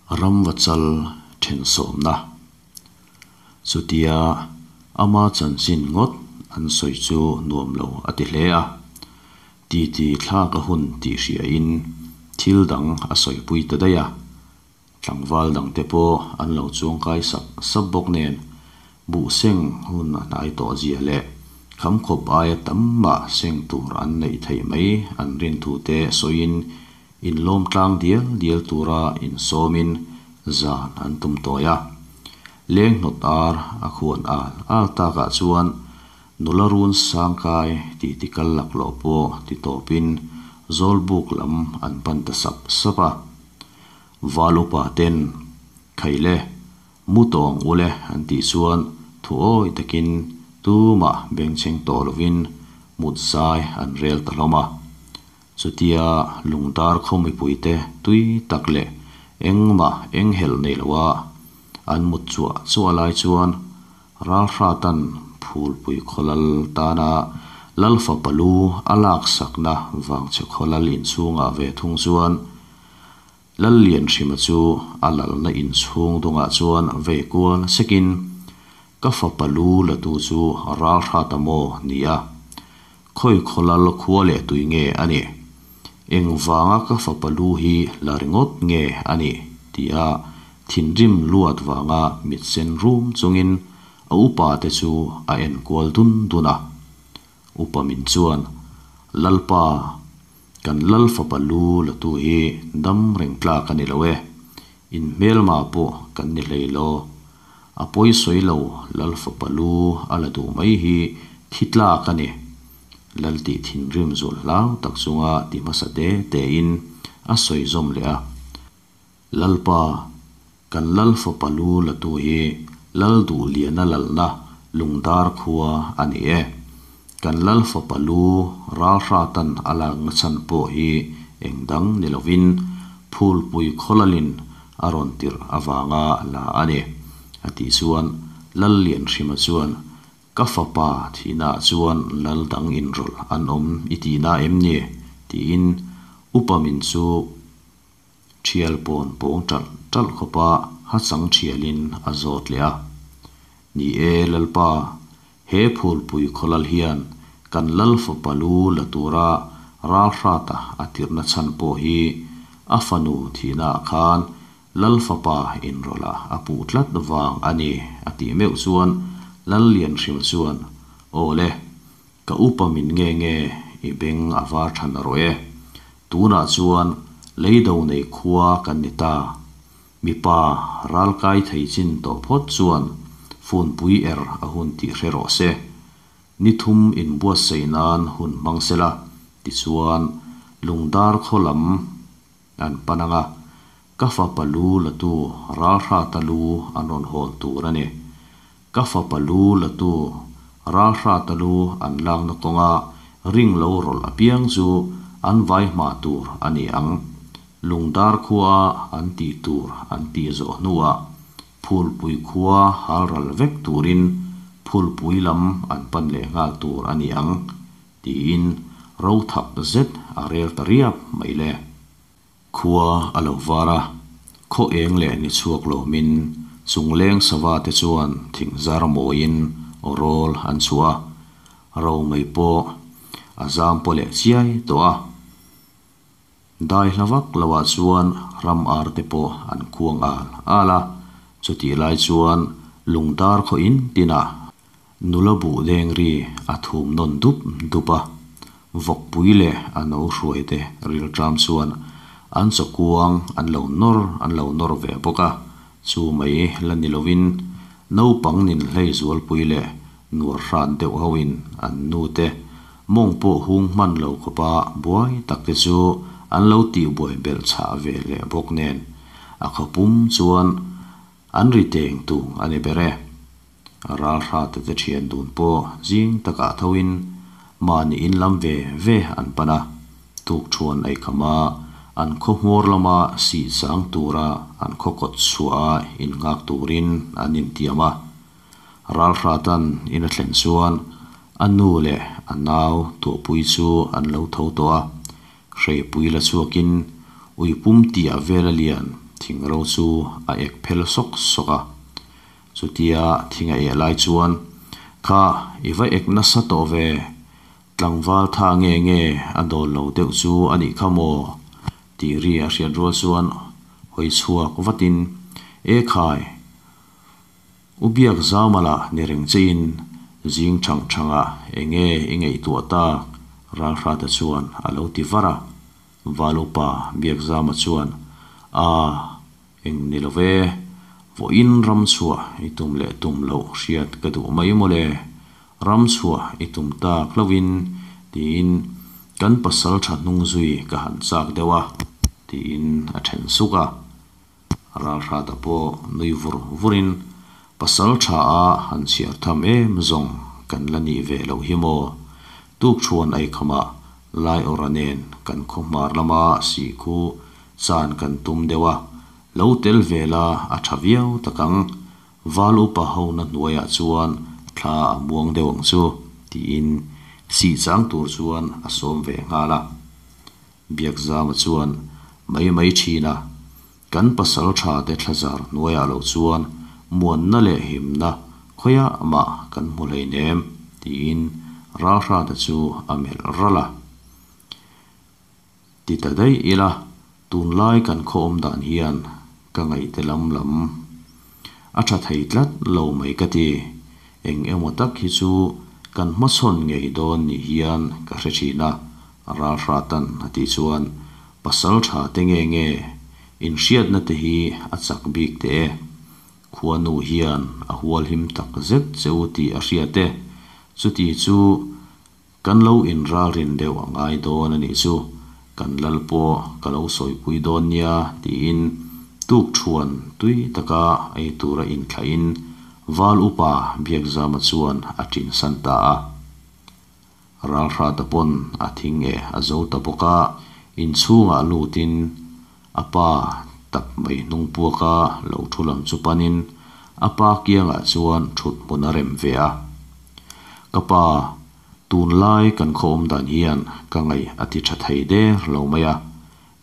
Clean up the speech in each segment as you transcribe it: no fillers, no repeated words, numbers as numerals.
Ramvachal thensawmna. Chutia ama chanchin ngawt an sawi chu nuam lo a ti hle a. Titi thlak a hun tih hriain thil dang a sawipui ta daih a. Tlangval dangte pawh an lo chuangkai sap sap bawk nen buh seng hun a hnai tawh zia leh khamkhawp aia tam mah seng tur an neih theih mai an rin thu te sawiin inlawm tlang dial dial tura insawmin zan an tum tawi a. Leng hnawt ar a khuan al al takah chuan nula run sangkai titi kal laklawh pawh ti tawpin Zawlbuk lam an pan ta sap sap a. Val upa ten, Khaile, mu tawng ule an tih chuan thu awi takin tumah bengchheng tawh lovin mut zai an rel ta hlawm a. Chutia lungdar khaw mipuite tui tak leh engmah enghelh nei loa an mut chuah chuah lai chuan Ralhratan phulpui khawlal tana Lalfapa lu a laksakna vangchhe khawlal inchhungah ve thung chuan Lallianhrima chu a lalna inchhung dungah chuan vei kual sekin, Ka fapa lu la tu chu Ralhrata maw ni a? Khawi khawlal khua leh tui nge a nih? Engvanga ka fapa lu hi la ringawt nge a nih? tia thinrim luat vanga mit sen rum chungin a upa te chu a en kual dun dun a. Upa min chuan, Lalpa, kan lal fapa lu la tu hi dam reng tlak a ni lo e, in hmelma pawh kan ni hlei lo. A pawi sawi lo lal fapa lu a la duh mai hi thi tlak a ni. Lal tih thinrim zual hlau tak chunga ti hmasa te tein a sawi zawm leh a. Lalpa, kan lal fapa lu la tu hi Lal Duhliana lalna Lungdar khua a ni e. Kan lal fapa lu Ralhratan a lakna chhan pawh hi eng dang ni lovin Phulpui khawlalin a rawn tirh avanga la a ni, a tih chuan Lal Lianhrima chuan Ka fapa thihnaah chuan lal dang inrawlh an awm i tihna em ni? tiin upa min chu Thial pawn pawng ṭalh ṭalh khawpa hachang thialin a zawt leh a. Ni e, Lalpa, he phulpui khawlal hian kan lal fapa lu la tura ralhrata a tirhna chhan pawh hi a fanu thihnaah khan lal fapa inrawlh a puh tlat vang a ni a tih meuh chuan Lal Lianhrima chuan, Aw le, ka upa min nge nge i beng a var than a rawh e. Tunah chuan leido nei khua kan ni ta. Mipa ral kai thei chin tawh phawt chuan funpui er a hun tih hre rawh se. Ni thum inbuatsaih nan hun hmang sela, tichuan lungdar khaw lam an pan ang a, ka fapa lu latu ralhrata lu an rawn hawn tur a ni. Ka fapa lu latu ralhrata lu an lakna kawnga ring lo rawlh apiang chu an vai hma tur a ni ang. Lungdar khua an tih tur an tih zawh hnuah Phulpui khua halral vek turin Phulpui lam an pan leh nghal tur a ni ang, tiin rothap zet a rel ta riap mai le. Khua a lo var a, khaw eng leh ni chhuak lawmin chungleng sava te chuan thing zar mawiin aw rawl an chhuah a, ro mai pawh a zam paw leh chiai tawh a. Dai hla vak loah chuan ram ar te pawh an khuang al al a, chutih lai chuan lungdar khaw in tinah Nula buh deng ri a thum nawn dup dup a, vawkpui leh a no hruai te rilṭam chuan an chaw kuang an lo nawr an lo nawr ve bawk a, chu mai la ni lovin naupang nin hlei zualpui leh nuar hrat deuh hoin an nu te mawng pawh hung hman lo khawpa buai tak te chu an lo tihbuai belh chhah ve leh bawk nen a khawpum chuan an ri teng tung a ni ber e. Ralhrate te thian dun pawh zing takah thoin mahni in lam ve ve an pan a, tukthuan ei kham a, an khaw hmawr lama sih chang tura an khaw kawt chhuah a innghak turin an intiam a. Ralhratan in a thlen chuan a nu leh a nau tuahpui chu an lo tho tawh a, hreipui la chhuakin uipum tiah vela lian thing ro chu a ek phel sawk sawk a. Chutia thing a eh lai chuan, Kha, i va ek nasa tawh ve, tlangval tha nge nge a dawl lo deuh chu a nih kha maw? tih ri a hriat rual chuan hawi chhuak vatin, E khai! U Biak Zamala ni reng chein zing chang changah enge i ngaihtuah tak? Ralhrata chuan a lo ti var a. Val upa Biakzama chuan, A, eng ni lo ve, vawiin ram chhuah i tum leh tum loh hriat ka duh mai mawle, ram chhuah i tum tak hlauhin tiin kan pasal tha hnung zui ka han chak deuh a, tiin a then suk a. Ralhrata pawh nui vur vurin, Pasal tha a han chhiar tham em zawng kan la nih ve loh hi maw? Tukchhuan eikhama Laiawrha nen kan khaw hmar lama sih khu chan kan tum deuh a, lo tel ve la a tha viau tak ang. Val upa hona hnuaiah chuan thla a muang deuh ang chu, tiin sih chang tur chuan a sawm ve nghal a. Biakzama chuan mai mai thin a, Kan pasal tha te thlazar hnuaiah lo chuan muanna leh himna khawiah mah kan hmu hleinem, tiin Ralhrata chu a melh ralh a. Ti ta daih ila, tunlai kan khaw awm dan hian ka ngaihte lam lam a tha thei tlat lo mai ka ti. Eng emaw tak hi chu kan hmachhawn ngei dawn ni hian ka hre thin a, Ralhratan a tih chuan Pasal tha te nge nge inhriatna te hi a chak bik teh e. Khuanu hian a hualhim tak zet che u tih a hriat e. Chuti chu kan lo inralrin deuh a ngai dawn a nih chu, kan lal pawh ka lo sawipui dawn nia tiin tukthuan tui taka ei tura inthlahin Val Upa Biakzama chuan a tinsan ta a. Ralhrata pawn a thing e a zo ta bawk a, inchhungah lutin a pa tap mai hnung puaka lo thu lam chu panin a pa kiangah chuan thut hmun a rem ve a. Ka pa, tunlai kan khaw awm dan hian ka ngaih a ti tha thei der lo mai a,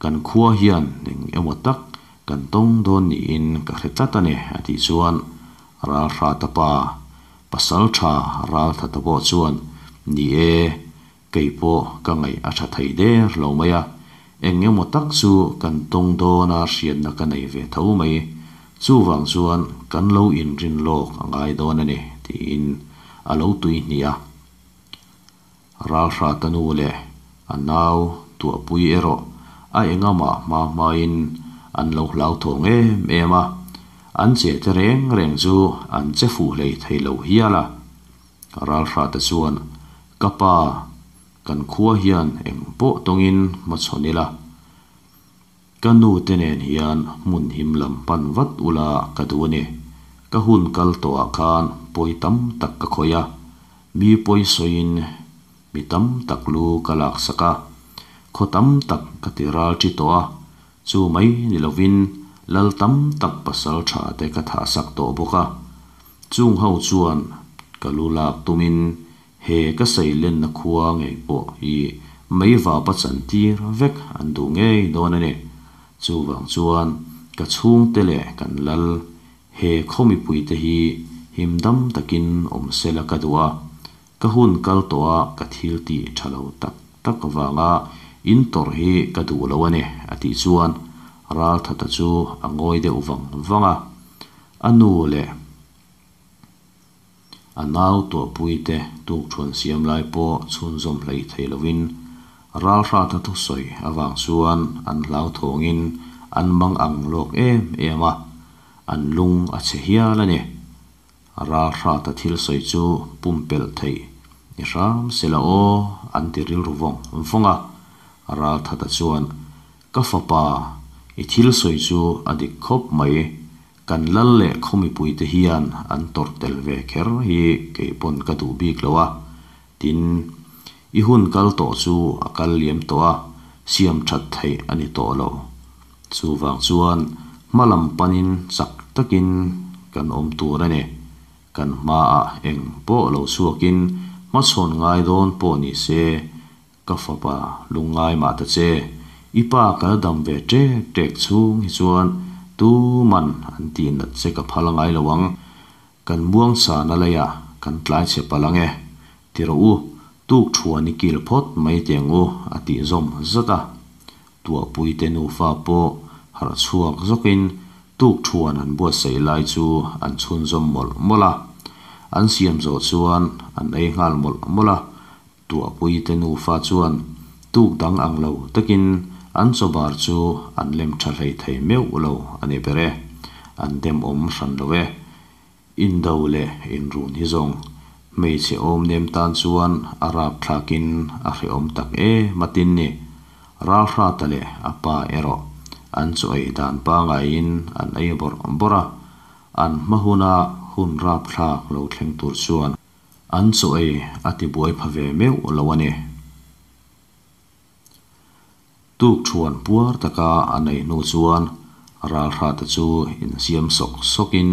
kan khua hian eng emaw tak kan tawng dawn niin ka hre tlat a ni a tih chuan Ralhrata pa Pasal tha ral tha ta pawh chuan, Ni e, kei pawh ka ngaih a tha thei der lo mai a, eng emaw tak chu kan tawng dawn a hriatna ka nei ve tho mai, chuvang chuan kan lo inrin lawk a ngai dawn a ni, tiin a lo tui hnih a. Ralhrata nu leh a nau tuahpui erawh a engamah hma hmain an lo hlauthawng em em a, an che te reng reng chu an che fuh hlei thei lo hial a. Ralhrata chuan, Ka pa, kan khua hian eng pawh tawngin hmachhawn ila, Ka nu te nen hian hmun him lam pan vat ula ka duh a ni. Ka hun kal tawhah khan pawi tam tak ka khawih a, mi pawi sawiin mi tam tak lu ka laksak a, khaw tam tak ka ti ral ṭi tawh a, chu mai ni lovin lal tam tak pasal ṭha te ka thahsak tawh bawk a. Chung ho chuan ka lu lak tumin He ka seilenna khua ngei pawh hi meivapa chantir vek an duh ngei dawn a ni. Chuvang chuan ka chhungte leh kan lal, he khaw mipuite hi himdam takin awm sela ka duh a. Ka hun kal tawha ka thil tih tha lo tak tak vanga in tawrh hi ka duh lo a ni, a tih chuan Ralthata chu a ngawi deuh vang vang a. A nu leh. A nau tuahpuite tukthuan siam lai pawh chhunzawm hlei thei lovin ralhrata thusawi avang chuan an hlauthawngin an mang ang lawk em em a, an lung a chhe hial a ni. Ralhrata thil sawi chu pumpelh theih ni hram sela aw an ti rilru vawng vawng a, Ralthata chuan, Ka fapa, i thil sawi chu a dik khawp mai, Kan lal leh khaw mipuite hian an tawrh tel ve kher hi kei pawn ka duh bik lo a, tin, i hun kal tawh chu a kal liam tawh a, siam that theih a ni tawh lo. Chuvang chuan hma lam panin chak takin kan awm tur a ni. Kan hmaah eng pawh lo chhuakin hmachhawn ngai dawn pawh ni se, Ka fapa, lungngai mah ta che. I pa ka la dam ve ṭek ṭek chhung hi chuan Tuman an tih nat che ka phal ngai lo ang. Kan muangchana leiah kan tlai chhe palh ang e. Ti rawh u, tuk thuan i kil phawt mai teh ang u, a tih zawm zat a. Tuahpuite nufa pawh harh chhuak zawkin tuk thuan an buatsaih lai chu an chhunzawm mawlh mawlh a. An siam zawh chuan an ei nghal mawlh mawlh a. Tuahpuite nufa chuan tuk dang ang lo takin an chawbar chu an lem tha hlei thei meuh lo a ni ber e. An demawm hran lo e. Indo leh inrun hi zawng hmeichhe awm nem tan chuan a rapthlakin a hrehawm tak em a tin ni. Ralhrata leh a pa erawh an chaw ei dan pangaiin an ei bawrh bawrh a, an hma huna hun rapthlak lo thleng tur chuan an chaw ei a tibuai pha ve meuh lo a ni. Tukṭhuan puar taka a neih hnu chuan Ralhrata chu insiam sawk sawkin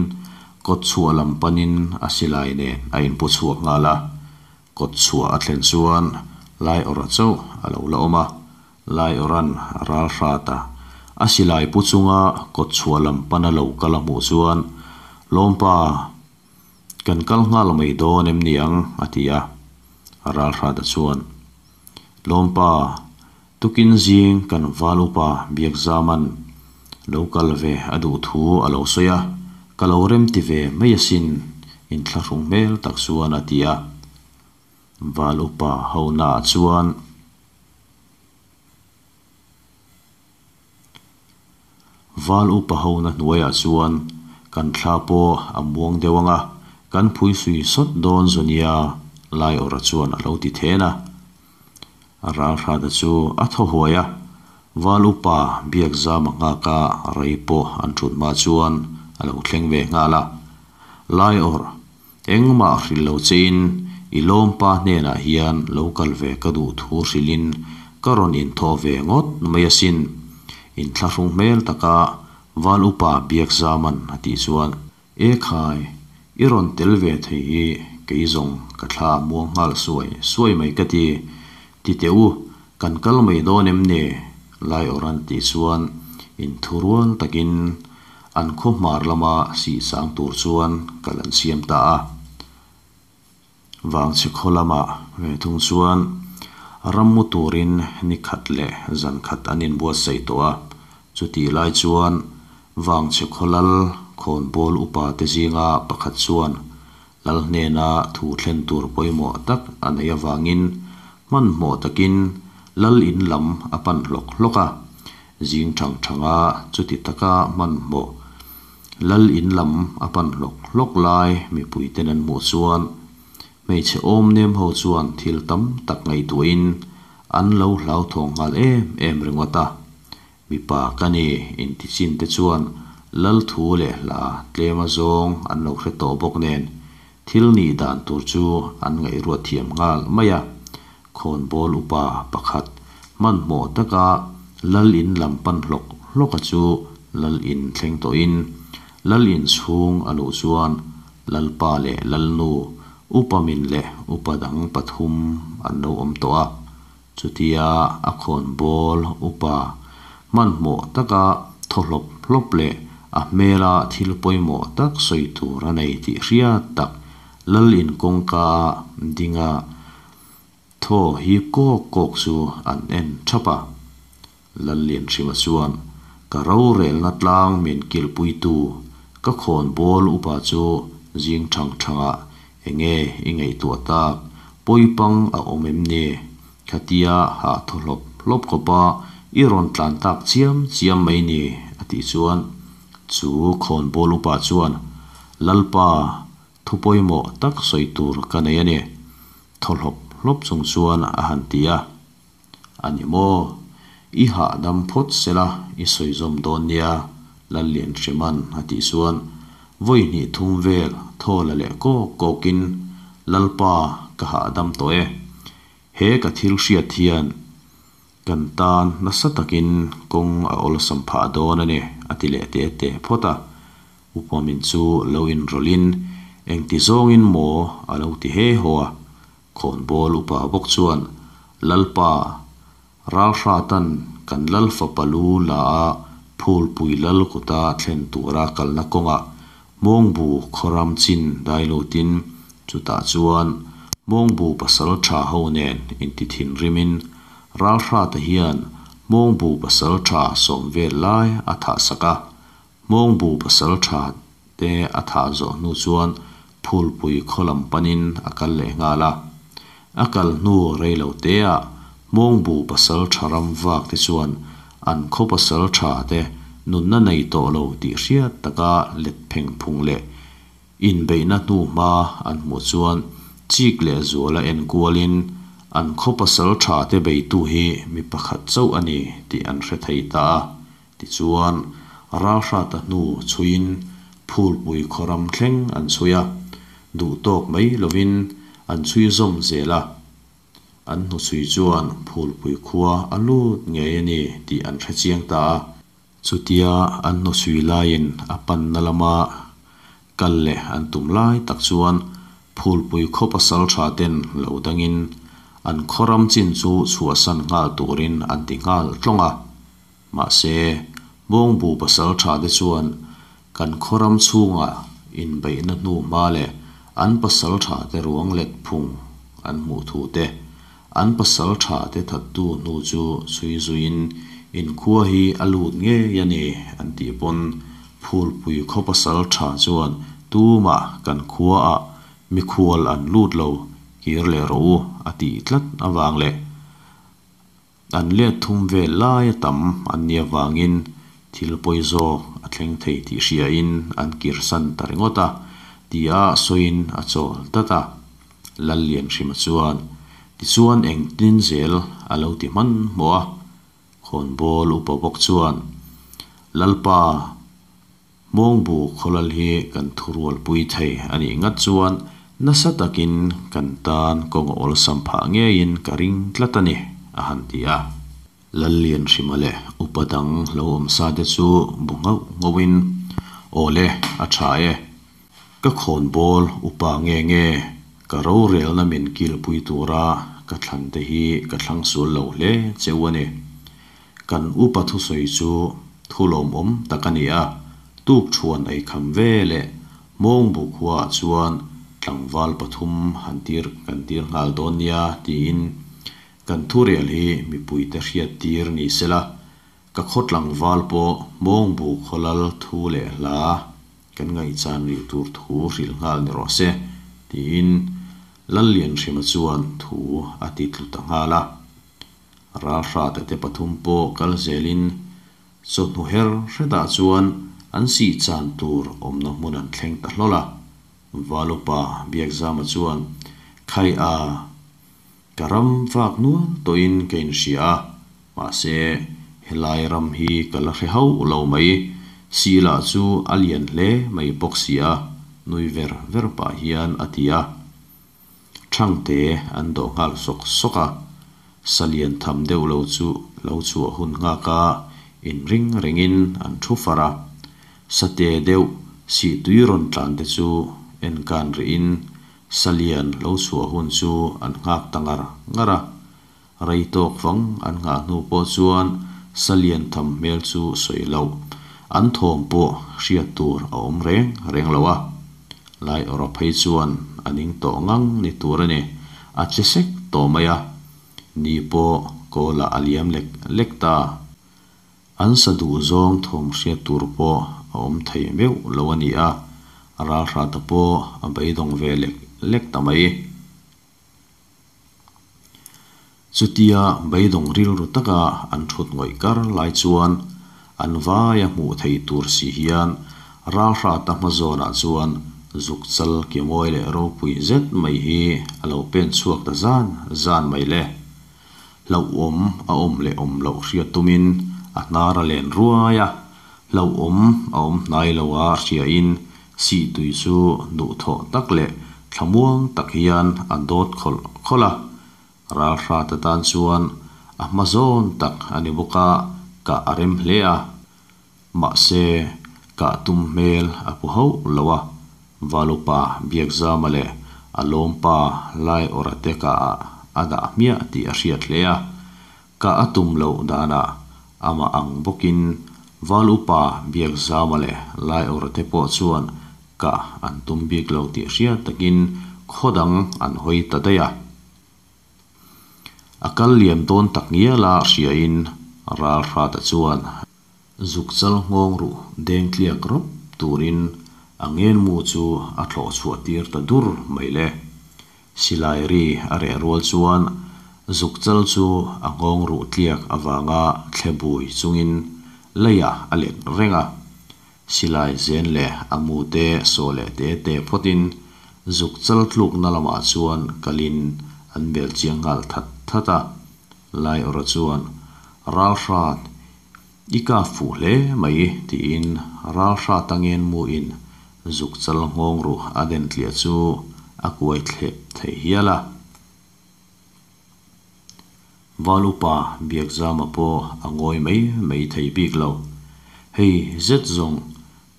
kawtchhuah lam panin a silai nen a inpu chhuak nghal a. Kawtchhuah a thlen chuan Laiawrha chauh a lo la awm a, Laiawrha'n Ralhrata a silai pu chunga kawtchhuah lam pana lo kal a hmuh chuan, Lawmpa, kan kal nghal mai dawn em ni ang? a ti a. Ralhrata chuan, Lawmpa, tukin zing kan val upa Biakzaman lo kal ve a duh thu a lo sawi a, ka lo remti ve mai asin, inthlahrung hmel tak chuan a ti a. Val upa honaah chuan. Val upa hona hnuaiah chuan kan thla pawh a muang deuh ang a, kan phui sui sawt dawn zu nia, Laiawrha chuan a lo ti then a. Ralhrata chu a thaw huai a, Val upa Biakzama nghaka rei pawh an thut hma chuan a lo thleng ve nghal a. Laiawrh, engmah hrilh lo chein i lawmpa hnenah hian lo kal ve ka duh thu hrilhin ka rawn inthawh ve ngawt mai asin, inthlahrung hmel taka Val upa Biakzaman a tih chuan, E khai, i rawn tel ve thei hi kei zawng ka thla a muang nghal suai suai mai ka ti. Ti teh u, kan kal mai dawn em ni? Laiawrhan a tih chuan inthurual takin an khaw hmar lama sih chang tur chuan kal an siam ta a. Vangchhe khaw lamah ve thung chuan rammu turin ni khat leh zan khat an inbuatsaih tawh a. Chutih lai chuan Vangchhe khaw lal khawnbawl upa te zinga pakhat chuan lal hnena thu thlen tur pawimawh tak a neih avangin hmanhmawh takin lal in lam a pan hlawk hlawk a. Zing thang thanga chuti taka hmanhmawh Lal in lam a pan hlawk hlawk lai mipuiten an hmuh chuan hmeichhe awm nem ho chuan thil tam tak ngaihtuahin an lo hlauthawng nghal em em ringawt a. Mipa ka ni inti chin te chuan lal thu leh hla tlem a zawng an lo hre tawh bawk nen thil nih dan tur chu an ngaihruat thiam nghal mai a. Khawnbawl upa pakhat hmanhmawh taka lal in lam pan hlawk hlawka chu Lal in thleng tawhin Lal in chhung a luh chuan Lalpa leh Lalnu, Upa min leh Upa dang pathum an lo awm tawh a. Chutia a khawnbawl Upa hmanhmawh taka thaw hlawp hlawp leh a hmela thil pawimawh tak sawi tur a nei tih hriat tak Lal in kawngka dinga Thaw hip kawk kawk chu an en thap a. Lallianhrima chuan, Ka rorelna tlang min kilhpuitu, ka khawnbawl upa chu zing thang thangah enge i ngaihtuah tak, pawipang a awm em ni? Khatia hah thaw hlawp hlawp khawpa i rawn tlan tak chiam chiam mai ni, a tih chuan chu khawnbawl upa chuan, Lalpa, Thu pawimawh tak sawi tur ka nei a ni, thaw hlawp hlawp chung chuan a han ti a. A ni maw? I hahdam phawt sela i sawi zawm dawn nia, Lallian Hriman a tih chuan vawi hnih thum vel thaw la leh kawk kawkin, Lalpa, ka hahdam tawh e. He ka thil hriat hian Kan tan nasa takin kawng a awlsam phah dawn a ni, a ti leh te te phawt a. Upamin chu lo inrawlhin, Engti zawngin maw? a lo ti he haw a. Khawnbawl upa bawk chuan, Lalpa, Ralhratan kan Lalfapa lu la a Phulpui lal kuta thlen tura kalna kawngah Hmawngbu khawram chin dai lutin chutah chuan Hmawngbu pasaltha ho nen inti thinrimin Ralhrata hian Hmawngbu pasaltha sawm vel lai a thah sak a, Hmawngbu pasaltha te a thah zawh hnu chuan Phulpui khaw lam panin a kal leh nghal a. A kal hnu rei lo teah Hmawngbu pasaltha ram vak te chuan an khaw pasaltha te nunna nei tawh lo tih hriat taka let pheng phung leh inbeihna hnu hma an hmuh chuan chik leh zuala en kualin an khaw pasaltha te beitu hi mi pakhat chauh a ni tih an hre thei ta a. Tichuan, ralhrata hnu chhuiin Phulpui khaw ram thleng an chhui a, duh tawk mai lovin an chhui zawm zel a. An hnuchhui chuan Phulpui khua a lut ngei a ni tih an hre chiang ta a. Chutia an hnuchhui laiin a panna lama kal leh an tum lai tak chuan Phulpui khaw pasal tha ten lo dangin an khaw ram chin chu chhuahsan nghal turin an ti nghal tlawng a. Mahse, Bawngbu pasal tha te chuan kan khaw ram chhungah inbeihna hnu hma leh an pasal tha te ruang let phung an hmuh thu te, an pasal tha te thattu hnu chu chhui zuiin inkhua hi a lut ngei a ni an tih pawn Phulpui khaw pasal tha chuan tumah kan khuaah mikhual an lut lo kir leh rawh u a tih tlat avang leh An let thum vel laia tam an nih avangin thil pawi zawk a thleng thei tih hriain an kirsan ta ringawt a, tia sawiin a chawl dat a. Lallianhrima chuan, Tichuan engtin zel a lo ti hmanhmawh a. Khawnbawl upa bawk chuan, Lalpa, Hmawngbu khawlal hi kan thurualpui thei a nih ngat chuan nasa takin kan tan kawng a awlsam phah ngeiin ka ring tlat a ni, a han ti a. Lallianhrima leh upa dang lo awm sa te chu bu nghauh nghauhin, Aw le, a tha e. Ka khawnbawl upa nge nge ka rorelna min kilpui tura ka thlan te hi ka thlang sual lo hle cheu a ni. Kan upa thusawi chu thu lawmawm tak a ni a, tuk thuan ei kham ve leh Hmawngbu khuaah chuan tlangval pathum han tir kan tir nghal dawn nia tiin kan thurel hi mipuite hriat tir ni sela, ka khaw tlangval pawh Hmawngbu khawlal thu leh hla kan ngaihchan rih tur thu hrilh nghal ni rawh se tiin Lallianhrima chuan thu a ti tlu ta nghal a. Ralhrata te pathum pawh kal zelin chawhnu her hretah chuan an sih chan tur awmna hmun an thleng ta hlawl a. Valupa Biakzama chuan, Khai a, ka ram vak nual tawhin ka inhria a, mahse helai ram hi ka la hre hauh lo mai, sih lah chu a lian hle mai bawk si a, nui ver ver pah hian a ti a. Thangte an dawh nghal sawk sawk a, salian tham deuh lo chu lo chhuah hun nghak a inring rengin an thu far a. Sate deuh sih tui rawn tlan te chu en kan rihin salian lo chhuah hun chu an nghak ta ngar ngar a. Rei tawk vang an nghah hnu pawh chuan salian tham hmel chu sawi loh, an thawm pawh hriat tur a awm reng reng lo a. Lai awrh phei chuan a ning tawh ngang ni tur a ni, a che sek tawh mai a. Ni pawh kawlah a liam lek lek ta. An sa duh zawng thawm hriat tur pawh a awm thei meuh lo a ni a, ralhrata pawh a beidawng ve lek lek ta mai. Chutia beidawng rilru taka an thut ngawih kar lai chuan an vaia hmuh theih tur si hian ralhrata hma zawnah chuan zuk chal ke mawi leh ropui zet mai hi a lo pen chhuak ta zan zan mai le. Hlauhawm a awm leh awm loh hriat tumin a hnar a len ruai a, hlauhawm a awm hnai lo a hriain Sihtui chu duhthawh tak leh thlamuang tak hian a dawt khawlh khawlh a, ralhrata tan chuan a hma zawn tak a ni bawk a, kah a rem hle a. Mahse, kah tum hmel a pu hauh lo a, Valupa Biakzama leh a lawmpa Laiawrha te kahah a dah hmiah tih a hriat hle a. Kah a tum loh danah amah ang bawkin Val upa Biakzama leh Laiawrha te pawh chuan kah an tum bik lo tih hriat takin khaw dang an hawi ta daih a. A kal liam dawn tak ngiala hriain Ralhrata chuan Zukchal nghawng ruh deng tliak rawp turin a ngenmu chu a thlawh chhuah tir ta dur mai le. Silai ri a reh rual chuan Zukchal chu a nghawng ruh tliak avanga thle bui chungin leiah a let reng a. Silai zen leh a mu te sawh leh te te phawtin Zukchal tlukna lamah chuan kalin an bel chiang nghal that that a. Laiawrha chuan Ralhrat I kap fuh hle mai tiin Ralhrat a ngen muin Zukchal nghawng ruh a den tliah chu a kuai thlep thei hial a. Val upa Biakzama pawh a ngawi mai mai thei bik lo. Hei zet zawng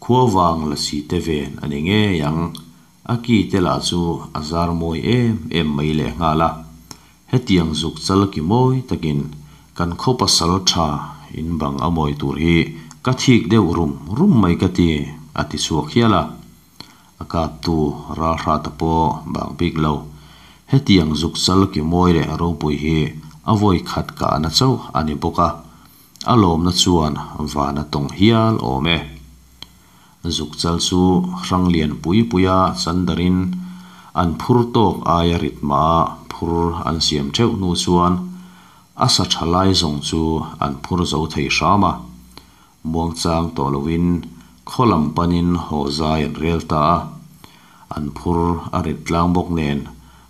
khuavang lasi te ven a ni ngei ang. A ki te lah chu a zar mawi em em mai lehnghal a. Hetiang zuk chal ki mawi takin kan khaw pasal tha in bang a mawi tur hi ka thik deuh rum rum mai ka ti, a ti chhuak hial a. A kaptu Ralhrata pawh bang bik lo. Hetiang zuk chal ki mawi leh ropui hi a vawi khat kahna chauh a ni bawk a, a lawmna chuan van a tawng hial awm e. Zukchal chu hrang lian pui puia chandarin an phur tawk aia rit mah a phur an siam theuh hnu chuan a sa tha lai zawng chu an phur zo thei hram a. Muangchang tawh loin khaw lam panin haw zai an rel ta a. An phur a rit tlang bawk nen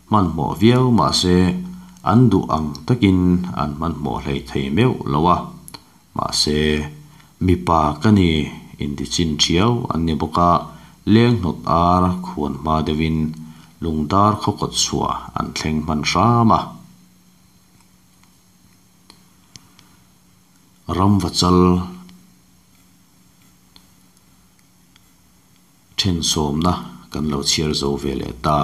hmanhmawh viau mah se an duh ang takin an hmanhmawh hlei thei meuh lo a. Mahse, mipa ka ni inti chin thiau an ni bawk a, leng hnawt ar khuan hma deuhin lungdar khaw kawt chhuah an thleng hman hram a. Ramvachal thensawmna kan lo chhiar zo ve leh ta.